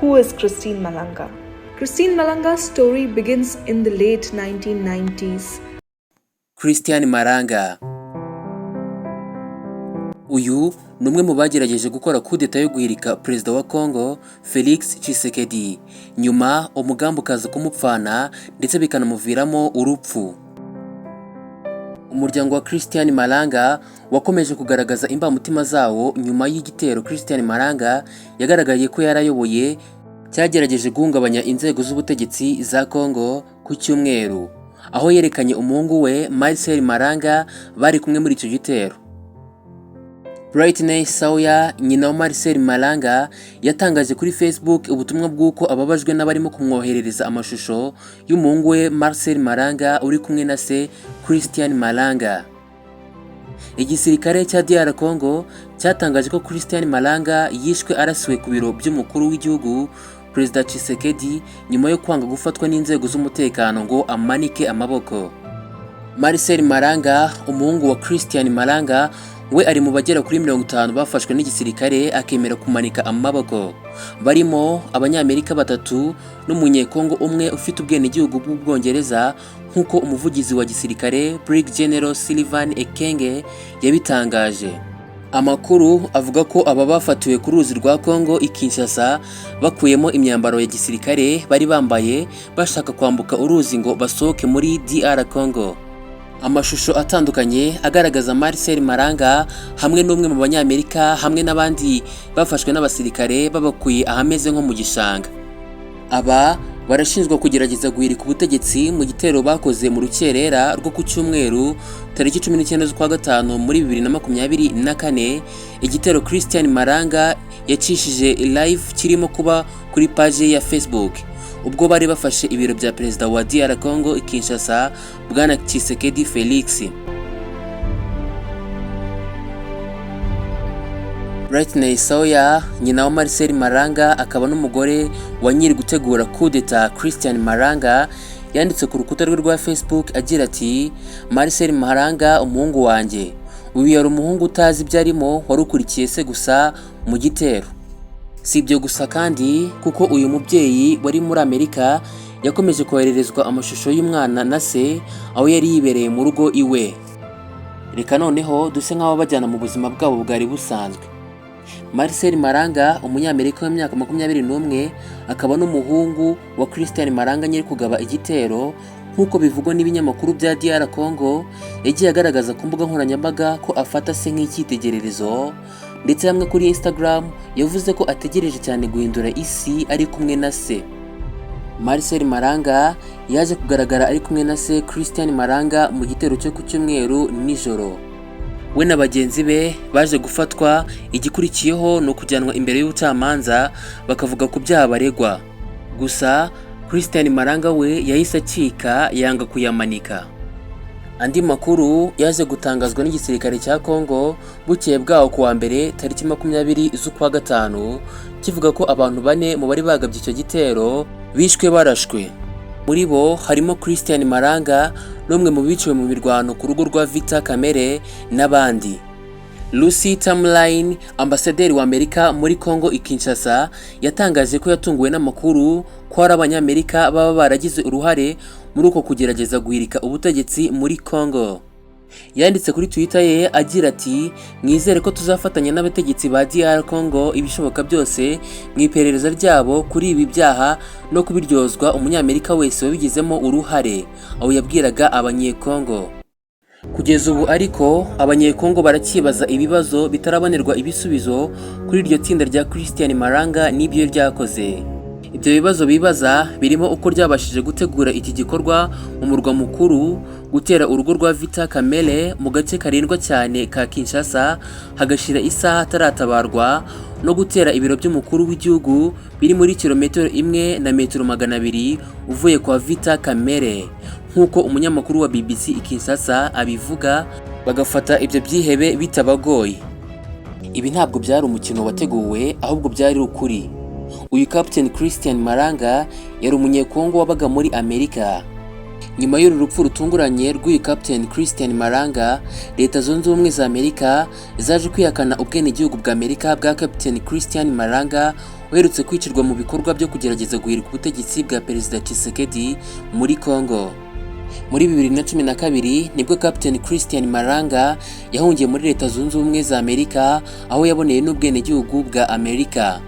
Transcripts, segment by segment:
Who is Christine Malanga? Christine Malanga's story begins in the late 1990s. Christian Malanga, uyu ni umwe mu bagerageje gukora kudeta yo guhirika perezida wa Congo Felix Tshisekedi, nyuma umugambi ukaza kumupfana ndetse bikanamuviramo urupfu. Umuryango wa Christian Malanga wakomeje kugaragaza imbamutima zawo nyuma y'igitero Christian Malanga yagaragaye ko yarayoboye cyagerageje guhungabanya inzego z'ubutegetsi za Congo ku cyumweru, aho yerekanye umuhungu we Marcel Malanga bari kumwe muri icyo gitero. Brightness Sawyer, nyina wa Marcel Malanga, yatangaje kuri Facebook ubutumwa bw'uko ababajwe n'abarimo kumwoherereza amashusho y'umuhungu we Marcel Malanga uri kumwe na se Christian Malanga. Igisirikare cya DR Congo cyatangaje ko Christian Malanga yishwe arasiwe ku biro by'umukuru w'igihugu Perezida Tshisekedi nyuma yo kwanga gufatwa n'inzego z'umutekano ngo amanike amaboko. Marcel Malanga, umuhungu wa Christian Malanga, we ari mu bagera kuri 50 bafashwe n'igisirikare akemera kumanika amaboko, barimo Abanyamerika batatu n'Umunyekongo umwe ufite ubwenegihugu bw'Ubwongereza, nk'uko umuvugizi wa gisirikare Brig General Sylvain Ekenge yabitangaje. Amakuru avuga ko aba bafatiwe ku ruzi rwa Congo i Kinshasa bakuyemo imyambaro ya gisirikare bari bambaye bashaka kwambuka uruzi ngo basohoke muri DR Congo. Amashusho atandukanye agaragaza Marcel Malanga hamwe n'umwe mu Banyamerika hamwe n'abandi bafashwe n'abasirikare babakuye ahameze nko mu gishanga. Aba barashinjwa kugerageza guhirika ubutegetsi mu gitero bakoze mu rukerera rwo ku cyumweru tariki 19 z'ukwa gatanu muri 2024, igitero Christian Malanga yacishije live kirimo kuba kuri page ya Facebook ubwo bari bafashe ibiro bya perezida wa DR Congo i Kinshasa, Bwana Tshisekedi Felix. Brightness Sawyer, nyina wa Marcel Malanga akaba n'umugore wa nyiri gutegura kudeta Christian Malanga, yanditse ku rukuta rwe rwa Facebook agira ati: "Marcel Malanga, umuhungu wanjye, uyu yari umuhungu utazi ibyo arimo, wari ukurikiye se gusa mu gitero." Si ibyo gusa kandi, kuko uyu mubyeyi wari muri Amerika yakomeje kohererezwa amashusho y'umwana na se aho yari yibereye mu rugo iwe. Reka noneho duse nk'aho bajyana mu buzima bwabo bwari busanzwe. Marcel Malanga, Umunyamerika w'imyaka 21, akaba n'umuhungu wa Christian Malanga nyiri kugaba igitero nk'uko bivugwa n'ibinyamakuru bya DR Congo, yagiye agaragaza ku mbuga nkoranyambaga ko afata se nk'icyitegererezo, ndetse hamwe kuri Instagram yavuze ko ategereje cyane guhindura isi ari kumwe na se. Marcel Malanga yaje kugaragara ari kumwe na se Christian Malanga mu gitero cyo ku cyumweru nijoro. We na bagenzi be baje gufatwa, igikurikiyeho ni ukujyanwa imbere y'ubucamanza bakavuga ku byaha baregwa. Gusa Christian Malanga we yahise acika yanga kuyamanika. Andi makuru yaje gutangazwa n'igisirikare cya Congo bukeye bwaho kuwa mbere tariki 20 z'ukwa gatanu, kivuga ko abantu bane mu bari bagabye icyo gitero bishwe barashwe. Muri bo harimo Christian Malanga n'umwe mu biciwe mu mirwano ku rugo rwa Vital Kamerhe n'abandi. Lucy Tamlyn, ambasaderi wa Amerika muri Congo i Kinshasa, yatangaje ko yatunguwe n'amakuru ko hari Abanyamerika baba baragize uruhare muri uko kugerageza guhirika ubutegetsi muri Congo. Yanditse kuri Twitter ye agira ati: "Mwizere ko tuzafatanya n'abategetsi ba DR Congo ibishoboka byose mu iperereza ryabo kuri ibi byaha no kubiryozwa Umunyamerika wese wabigizemo uruhare." Aho yabwiraga Abanyekongo. Kugeza ubu ariko Abanyekongo baracyibaza ibibazo bitarabonerwa ibisubizo kuri iryo tsinda rya Christian Malanga n'ibyo ryakoze. Ibyo bibazo bibaza birimo uko ryabashije gutegura iki gikorwa mu murwa mukuru, gutera urugo rwa Vital Kamerhe mu gace karindwa cyane ka Kinshasa hagashira isaha ataratabarwa, no gutera ibiro by'umukuru w'igihugu biri muri kilometero 1 na metero 200 uvuye kwa Vital Kamerhe, nk'uko umunyamakuru wa BBC i Kinshasa abivuga, bagafata ibyo byihebe bitabagoye. Ibi ntabwo byari umukino wateguwe, ahubwo byari ukuri. Uyu Captain Christian Malanga yari Umunyekongo wabaga muri Amerika. Nyuma y'uru rupfu rutunguranye rw'uyu Captain Christian Malanga, Leta Zunze Ubumwe za Amerika zaje kwihakana ubwenegihugu bwa Amerika bwa Captain Christian Malanga. uherutse kwicirwa mu bikorwa byo kugerageza guhirika ubutegetsi bwa Perezida Tshisekedi muri Congo. Muri 2012 nibwo Captain Christian Malanga yahungiye muri Leta Zunze Ubumwe za Amerika, aho yaboneye n'ubwenegihugu bwa Amerika.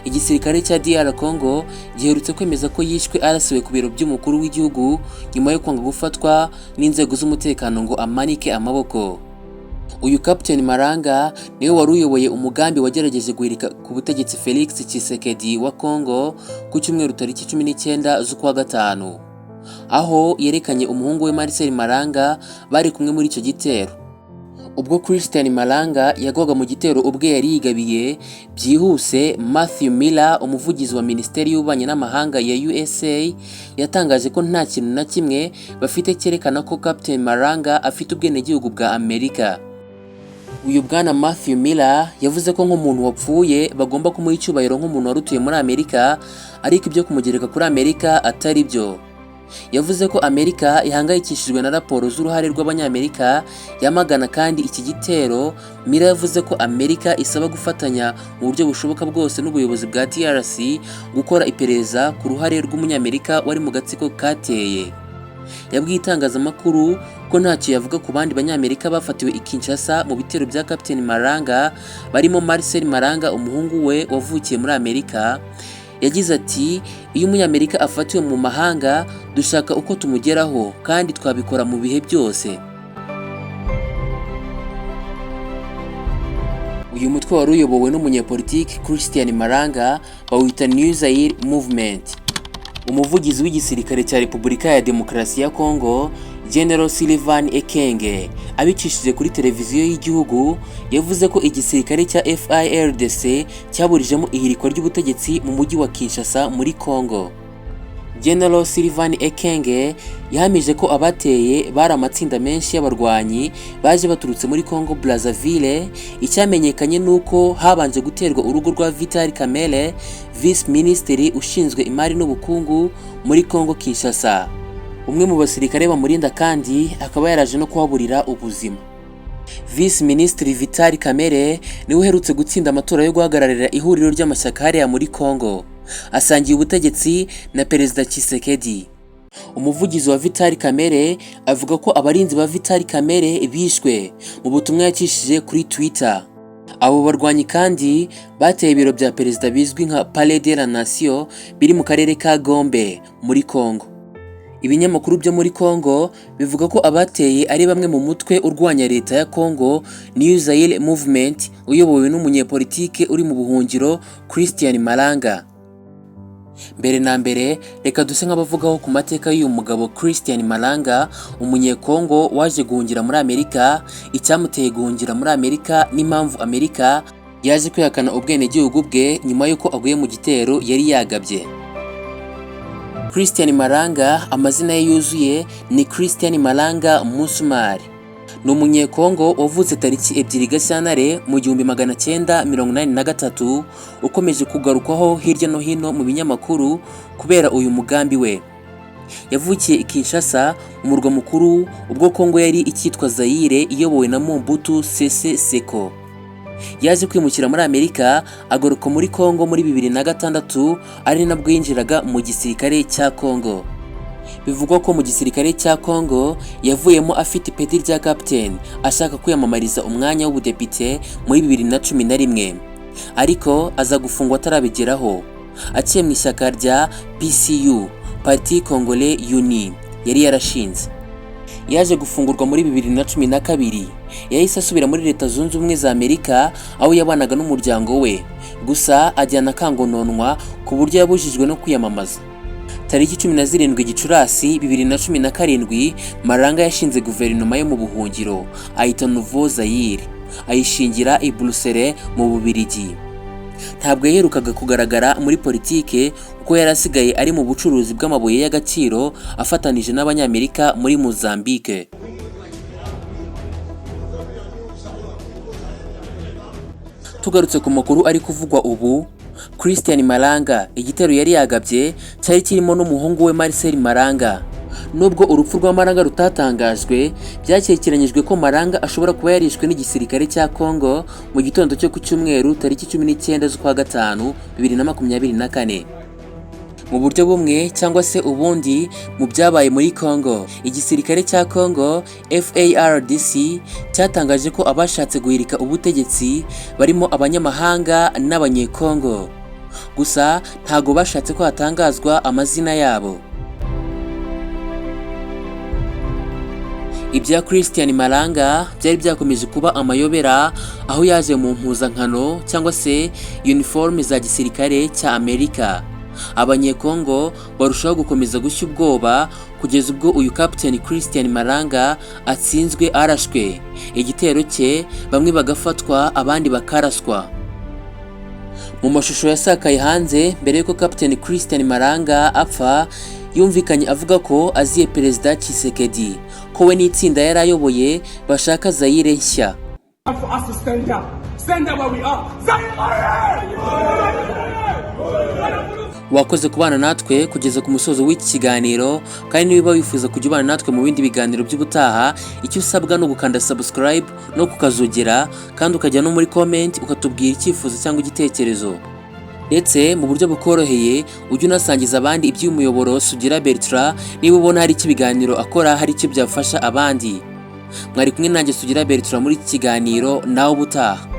Igisirikare cya DR Congo giherutse kwemeza ko yishwe arasiwe ku biro by'umukuru w'igihugu nyuma yo kwanga gufatwa n'inzego z'umutekano ngo amanike amaboko. Uyu Captain Malanga niwe wari uyoboye umugambi wagerageje guhirika ku butegetsi Felix Tshisekedi wa Congo ku cyumweru tariki 19 z'ukwa gatanu, aho yerekanye umuhungu we Marcel Malanga bari kumwe muri icyo gitero. Ubwo Christian Malanga yagwaga mu gitero ubwe yari yigabiye byihuse, Matthew Miller, umuvugizi wa Minisiteri y'Ububanyi n'Amahanga ya USA, yatangaje ko nta kintu na kimwe bafite cyerekana ko Captain Malanga afite ubwenegihugu bwa Amerika. Uyu bwana Matthew Miller yavuze ko nk'umuntu wapfuye bagomba kumuha icyubahiro nk'umuntu wari utuye muri Amerika, ariko ibyo kumugereka kuri Amerika atari byo. Yavuze ko Amerika ihangayikishijwe na raporo z'uruhare rw'Abanyamerika, yamagana kandi iki gitero. Miller yavuze ko Amerika isaba gufatanya mu buryo bushoboka bwose n'ubuyobozi bwa DRC gukora iperereza ku ruhare rw'Umunyamerika wari mu gatsiko kateye. Yabwiye itangazamakuru ko ntacyo yavuga ku bandi Banyamerika bafatiwe i Kinshasa mu bitero bya Captain Malanga, barimo Marcel Malanga, umuhungu we wavukiye muri Amerika. Yagize ati: "Iyo Umunyamerika afatiwe mu mahanga dushaka uko tumugeraho kandi twabikora mu bihe byose." Uyu mutwe wari uyobowe n'umunyepolitiki Christian Malanga bawita New Zaire Movement. Umuvugizi w'igisirikare cya Repubulika ya Demokarasi ya Congo, General Sylvain Ekenge, abicishije kuri televiziyo y'igihugu, yavuze ko igisirikare cya FARDC cyaburijemo ihirikwa ry'ubutegetsi mu mujyi wa Kinshasa muri Congo. General Sylvain Ekenge yahamije ko abateye bari amatsinda menshi y'abarwanyi baje baturutse muri Congo Brazzaville. Icyamenyekanye nuko habanje guterwa urugo rwa Vital Kamerhe, Vice Minisitiri ushinzwe imari n'ubukungu muri Congo Kinshasa. Umwe mu basirikare bamurinda kandi akaba yaraje no kuhaburira ubuzima. Vice Minisitiri Vital Kamerhe niwe uherutse gutsinda amatora yo guhagararira ihuriro ry'amashyaka hariya muri Congo, asangiye ubutegetsi na Perezida Tshisekedi. Umuvugizi wa Vital Kamerhe avuga ko abarinzi ba Vital Kamerhe bishwe mu butumwa yacishije kuri Twitter. Abo barwanyi kandi bateye ibiro bya perezida bizwi nka Palais de la Nation biri mu karere ka Gombe muri Congo. Ibinyamakuru byo muri Congo bivuga ko abateye ari bamwe mu mutwe urwanya leta ya Congo, New Zaire Movement, uyobowe n'umunyepolitike uri mu buhungiro Christian Malanga. Mbere na mbere reka duse nk'abavugaho ku mateka y'uyu mugabo Christian Malanga, umunyekongo waje guhungira muri Amerika, icyamuteye guhungira muri Amerika n'impamvu Amerika yaje kwihakana ubwenegihugu bwe nyuma y'uko aguye mu gitero yari yagabye. Christian Malanga, amazina ye yuzuye ni Christian Malanga Musumari. Ni umunyekongo wavutse tariki 2 Gashyantare mu 1983, ukomeje kugarukwaho hirya no hino mu binyamakuru kubera uyu mugambi we. Yavukiye i Kinshasa, umurwa mukuru, ubwo Kongo yari icyitwa Zaire iyobowe na Mobutu Sese Seko. Yaje kwimukira muri Amerika, agaruka muri Kongo muri 2006, ari nabwo yinjiraga mu gisirikare cya Kongo. Bivugwa ko mu gisirikare cya Kongo yavuyemo afite ipeti rya captain, ashaka kwiyamamariza umwanya w'ubudepite muri 2011, ariko aza gufungwa atarabigeraho. Aciye mu ishyaka rya PCU, Parti Congolais Uni, yari yarashinze. Yaje gufungurwa muri 2012. Yahise asubira muri Leta Zunze Ubumwe za Amerika aho yabanaga n'umuryango we, gusa ajyana akangononwa ku buryo yabujijwe no kwiyamamaza. Tariki 17 Gicurasi 2017, Malanga yashinze guverinoma yo mu buhungiro ayita Nouveau Zaire, ayishingira i Bruxelles mu Bubiligi. Ntabwo yaherukaga kugaragara muri politike kuko yari asigaye ari mu bucuruzi bw'amabuye y'agaciro afatanije n'Abanyamerika muri Mozambique. Tugarutse ku makuru ari kuvugwa ubu, Christian Malanga igitero yari yagabye cyari kirimo n'umuhungu we Marcel Malanga. Nubwo urupfu rwa Malanga rutatangajwe, byakekeranyijwe ko Malanga ashobora kuba yarishwe n'igisirikare cya Congo mu gitondo cyo ku cyumweru, tariki 19 z'ukwa gatanu 2024. Mu buryo bumwe cyangwa se ubundi, mu byabaye muri Congo, igisirikare cya Congo FARDC cyatangaje ko abashatse guhirika ubutegetsi barimo abanyamahanga n'Abanyekongo, gusa ntago bashatse ko hatangazwa amazina yabo. Ibya Christian Malanga byari byakomeje kuba amayobera, aho yaje mu mpuzankano cyangwa se uniforme za gisirikare cya Amerika. Abanyekongo barushaho gukomeza gushya ubwoba kugeza ubwo uyu Captain Christian Malanga atsinzwe arashwe igitero cye, bamwe bagafatwa, abandi bakaraswa. Mu mashusho yasakaye hanze mbere y'uko Captain Christian Malanga apfa, yumvikanye avuga ko aziye Perezida Tshisekedi, ko we n'itsinda yari ayoboye bashaka Zaire nshya. For us to stand up. Stand up where we are. Zaire! Wakoze kubana natwe kugeza ku musozo w'iki kiganiro, kandi niba wifuza kujya ubana natwe mu bindi biganiro by'ubutaha, icyo usabwa ni ugukanda subscribe no kukazogera, kandi ukajya no muri comment ukatubwira icyifuzo cyangwa igitekerezo. Ndetse mu buryo bukoroheye, ujye unasangiza abandi iby'umuyoboro Sugira Bertrand niba ubona hari icyo ibiganiro akora hari icyo byafasha abandi. Mwari kumwe nanjye Sugira Bertrand muri iki kiganiro. Nawe ubutaha.